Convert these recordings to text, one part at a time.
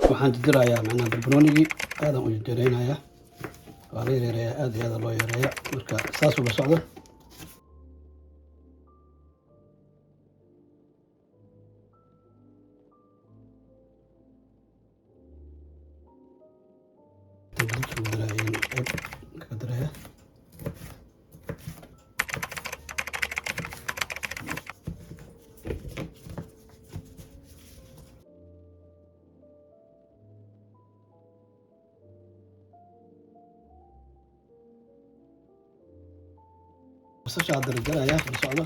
Waxaan jarjarayaa macnaha barbaroonigii, aadaan u jarjaraynayaa, waa la yareeyaa, aad iyo aad loo yareeya. Marka saas ula socdo. Qayb kaga daraya basasha hadda la jaraya, la socdo.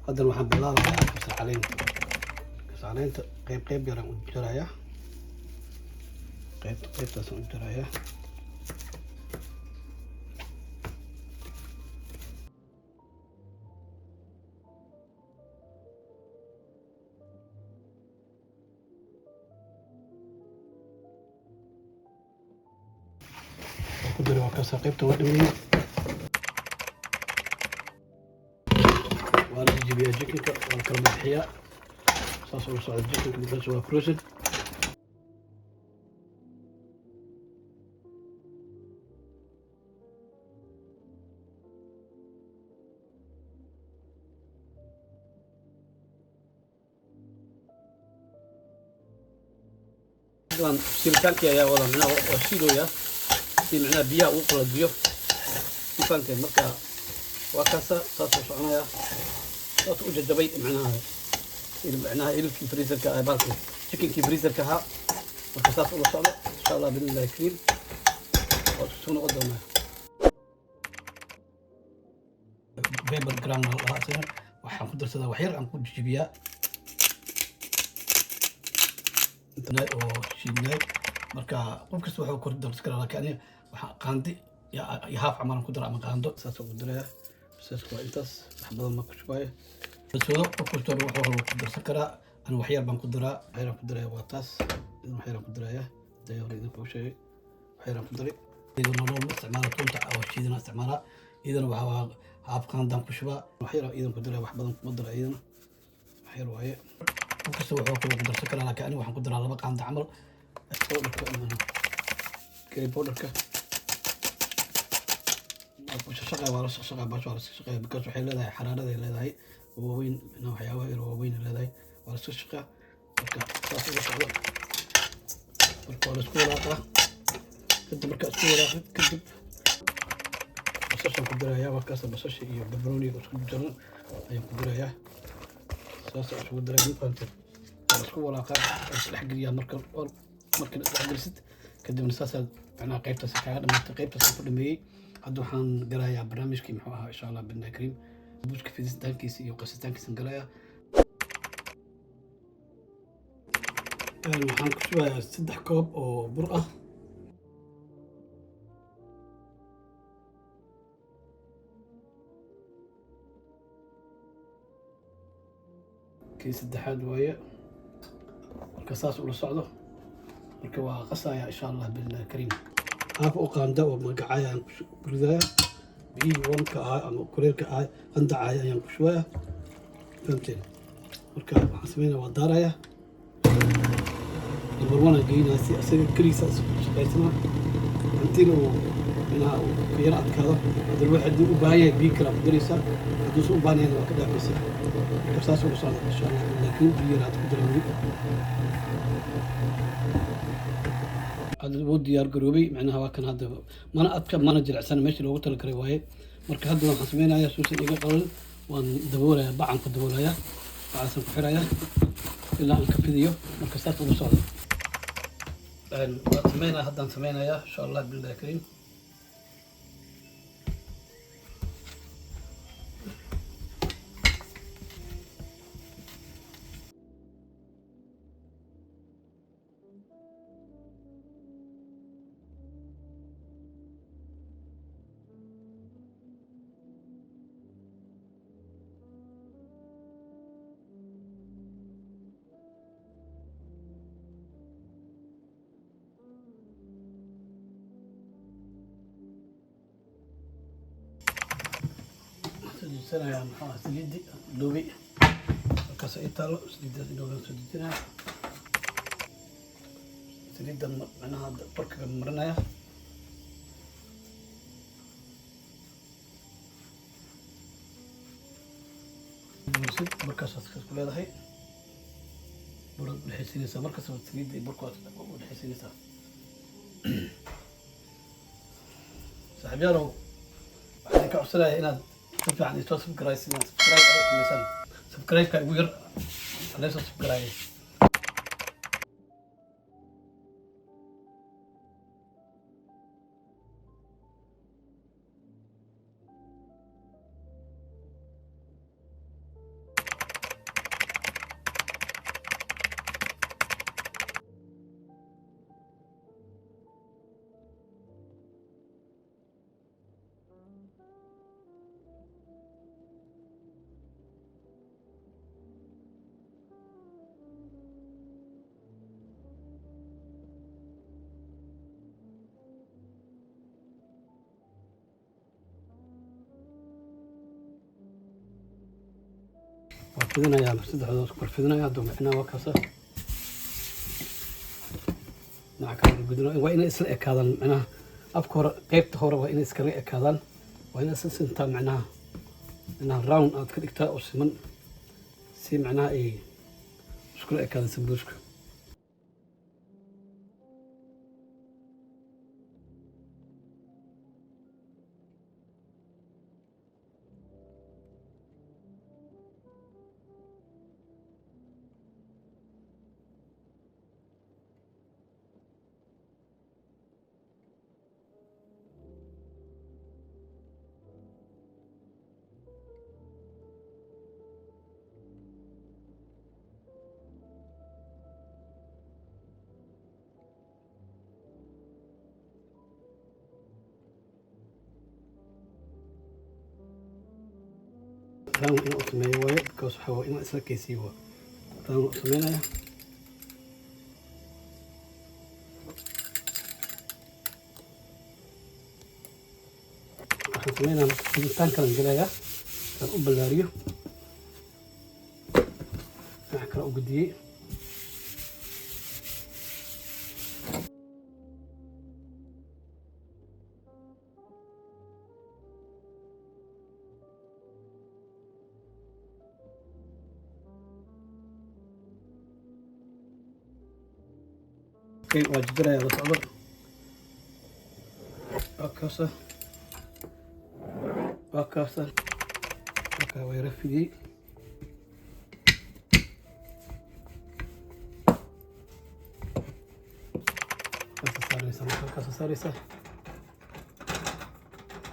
Haddana waxaan bilaabayaa kabsar caleenta. Kabsar caleenta qayb qayb yaraan u jarayaa, qayb qaybtaasaan u jarayaa. Ku dara waa kaasa, qaybta waa dhameeyey. Waa la jibiyaa chickenka, waa la kala bixiyaa, saas ula socda chickenka because waa frozen. Waan shiilitaankii ayaa wada, micnaha waa shiilooya si micnaha biyaha uu qalajiyo, ma fahanteen? Marka waa kaasa, saasuu soconaya, saas u jajabay micnaha hilibkii freezerka ah, baalkii chickenkii freezerka ahaa. Marka saas ula socdo, insha Allah biidnillahi kariim, waa isku soo noqon doonaa. Pepper ground la dhahaa isagana. Waxaan ku darsadaa wax yar aan ku jibiyaa oo shiidnaay. Marka qof kasta wuxuu kor darsan karaa, laakiin aniga waxaa qaandi iyo haaf camal aan ku dara ama qaando saas ugu daraya. Basaaska waa intaas, wax badan ma ku shubaayo. Basoodo qof kasta wuxuu rabo ku darsan karaa, aniga wax yar baan ku daraa, wax yaraan ku daraya, waa taas. Wax yaraan ku daraya dee, hore idin kuu sheegay, wax yaraan ku daray. Iyadoo nolol ma isticmaala, tuunta oo shiidana isticmaalaa, iyadana waxaa haaf qaandaan ku shubaa, wax yar iyadan ku daraya, wax badan kuma dara iyadana, wax yar waaye. Qof kasta wuxuu ku darsan karaa, laakiin aniga waxaan ku daraa 2 qaando camal. Powderka, curry powderka shaqshaqaya, waa la shaqshaqaya baasha, waa la shaqshaqaya because waxay leedahay xaraaraday leedahay waaweyn, micnaha waxyaabaha yar waaweyn ay leedahay, waa la iska shaqaa. Marka saas ula socdo. Marka waa la isku walaaqaa. Kadib markaa isku walaaqid kadib basashaan ku darayaa. Waa kaasa, basasha iyo barbarooniga isku jaran ayaan ku darayaa, saasa isugu daraya, ma fahanteen? Waa la isku walaaqaa, waa isdhexgeliyaa. Marka isdhexgelisid kadibna saasaad macnaha qaybtaas kaaga dhamaatay, qaybtaas ku dhameeyey. Hadda waxaan galayaa barnaamijkii muxuu ahaa, insha Allah bidna kariim, buuska fiditaankiisa iyo qasitaankiisan galayaa. Waxaan ku shubayaa 3 koob oo bur ah. Kii saddexaad waaye. Marka saas ula socdo. Marka waa qasaya, insha Allah billahi kariim. Haaf u qaanda oo magacaya ayaan ku ridayaa. Biyihii warmka ahaa ama kuleelka ahaa, qandacaya ayaan ku shubayaa, fahamteen? Marka waxaan sameynaya waa daaraya, number one aan geynaya si isaga keligiisa shaqaysana hantina uu minaha uu ka yara adkaado. Haddana waxa haddii u baahan yahay biyo kale ku daraysaa, hadduusan u baahan yahayna waa ka dhaafaysaa. Marka saas ula socda, insha Allah. Laakiin biyo yar aad ku dara weli. Hadda wuu diyaar garoobay, macnaha waa kan hadda, mana adka mana jilicsan, meeshii loogu talagalay waaye. Marka hadda waxaan sameynayaa, suusan iga qalalin, waan daboolayaa, bacan ku daboolayaa, bacaasaan ku xirayaa ilaa aan ka fidiyo. Marka saas ugu socda. Waan sameynaya, haddaan sameynayaa, insha Allah billahi kariim. Dejisanayaa, muxuu ah, saliiddi dhoobay halkaas ay taalo. Saliiddaas dhooban soo dejinaya. Saliidda macnaha burkaga marinaya. Burkaasaad ku leedahay, buraad udhexaysiinaysaa markasta saliidda iyo burka waad udhexaysiinaysaa. Saaxiibyaalow, waxaan idinka codsanayaa inaad si fiican isoo subscribe, inaad subscribe ay samaysaan. Subscribe-ka ugu yar aleysoo subscribe. Waa fidinayaa, saddexdooda isku kor fidinaya hadda. Macnaha waa kaasa, dhinaca kale gudino. Waa inay isla ekaadaan. Macnaha afka hore, qeybta hore waa inay iskaga ekaadaan, waa inay isla sintaa. Macnaha round aad ka dhigtaa oo siman, si macnaha ay iskula ekaadaan sambuuska. Round inuu sameeyo waaye, because waxaa waa inaan isla keysiiyo. Waa round u sameynaya. Waxaan sameynaya marka fiditaan kalan gelayaa saan u ballaariyo. Dhinaca kale u gudiyey. Okay, waa jarjaraya, la socdo. Waa kaasa, waa kaasa. Marka waa yara fidiyey. Halkaasa saaraysa marka, halkaasa saaraysa.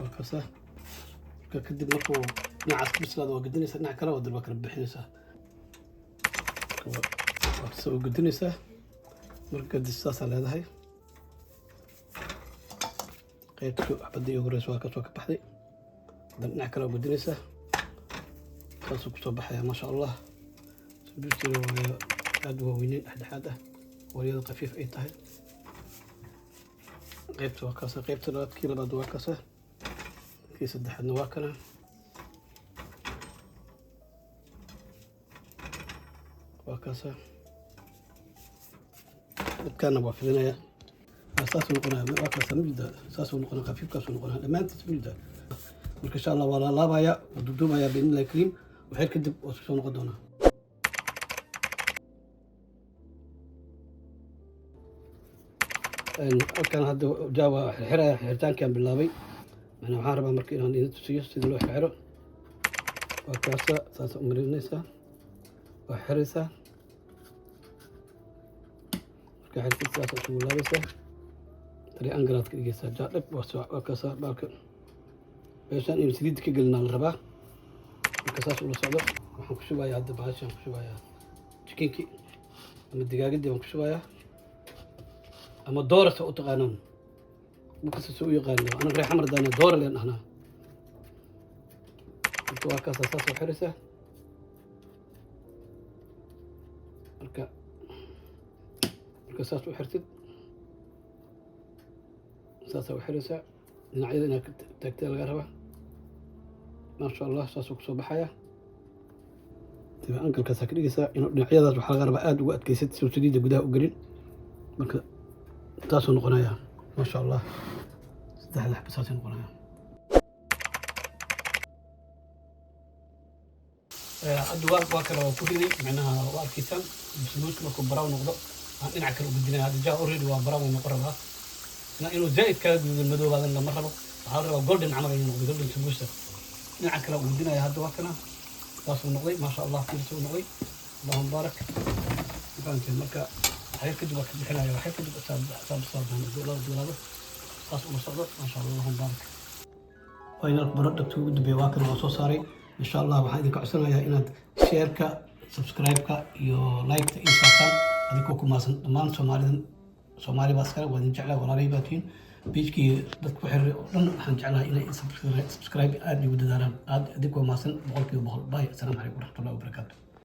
Waa kaasa. Marka kadib markuu dhinacaas ku bislaado, waa gedinaysaa dhinac kale, waa dib waa kala bixinaysaa. Marka waa soo gedinaysaa. Marka kadib saasaa leedahay. Qaybta xabadii ugu horeysa waa kasoo ka baxday. Haddana dhinac kale waa gudinaysaa, saasuu kusoo baxaya. Maasha Allah, sambuuskiina waa aada u waaweyneyn, dhexdhexaad ah, waryada khafiif ay tahay. Qaybta waa kaasa. Qaybta labaad, kii labaad waa kaasa. Kii saddexaadna waa kana, waa kaasa. Midkaana waa fidinaya, saasuu noqonaya. Waa kaasa, mujda saasuu noqonaya, khafiifkaasuu noqonaya dhammaantiis, mujda. Marka insha Allah waa laalaabaya, waa duuduubaya biidnillahi kariim. Waxyar kadib waa isku soo noqon doonaa. Halkan hadda jaa waa xirxiraya. Xiritaankaan bilaabay. Macnaa waxaan rabaa marka inaan idin tusiyo sida loo xirxiro. Waa kaasa, saasa u marinaysaa, waa xiraysaa. Marka xirtid, saasa isugu laabaysaa, triangle aad ka dhigaysaa. Jaa dhab, waa kaasa. Baalka meeshaan inuu saliid ka gelinaa la rabaa. Marka saas ula socdo. Waxaan ku shubayaa hadda bahashaan ku shubayaa, chickenki ama digaagadii baan ku shubayaa, ama doora sa u taqaanaan, markasta soo u yaqaano. Anaga reer Xamar daana doora leen dhahnaa. Marka waa kaasa, saas oo xiraysaa. Marka saas u xirtid, saasaa u xiraysaa. Dhinacyada inaad ka taagtay laga rabaa. Maasha Allah, saasuu kusoo baxaya. Tiba angle-kaasaa ka dhigaysaa inuu dhinacyadaas waxaa laga rabaa aada ugu adkaysid si uu saliidda gudaha u gelin. Marka taasuu noqonayaa, maasha Allah. Saddexda xaba saasay noqonaya. Hadda waa kale, waa ku riday, macnaha waa arkaysaan. Sambuuska markuu brown noqdo aan dhinac kale u gudinaya. Hadda ja already waa brown noqon rabaa. Inuu zaa'id kala gududan madoobaadan lama rabo. Waxaa la rabaa golden camal inuu noqdo, golden sambuusa. Dhinaca kale u gudinaya. Hadda waa kana, saasuu noqday, maasha Allah. Fiirsa uu noqday, Allahuma baarak. Fahamteen? Marka waxyar kadib waa ka bixinaya. Waxyar kadib saa duulaado, saas uma socdo. Maasha Allah, Allahuma baarak. Final product ugu dambeeya waa kan, waa soo saaray. Insha Allah waxaan idinka codsanayaa inaad share-ka, subscribe-ka iyo like-ta ii saartaan, adigoo ku maasan. Dhammaan Soomaalidan, Soomaali baa iskale, waa idin jeclahay, walaalihii baa tihiin. Page-kii dadka ku xiray oo dhan waxaan jeclahay inay subscribe aada igu dadaalaan. Aad adigoo maasan 100%. Bye. Assalaamu calaykum waraxmatullahi wabarakaatu.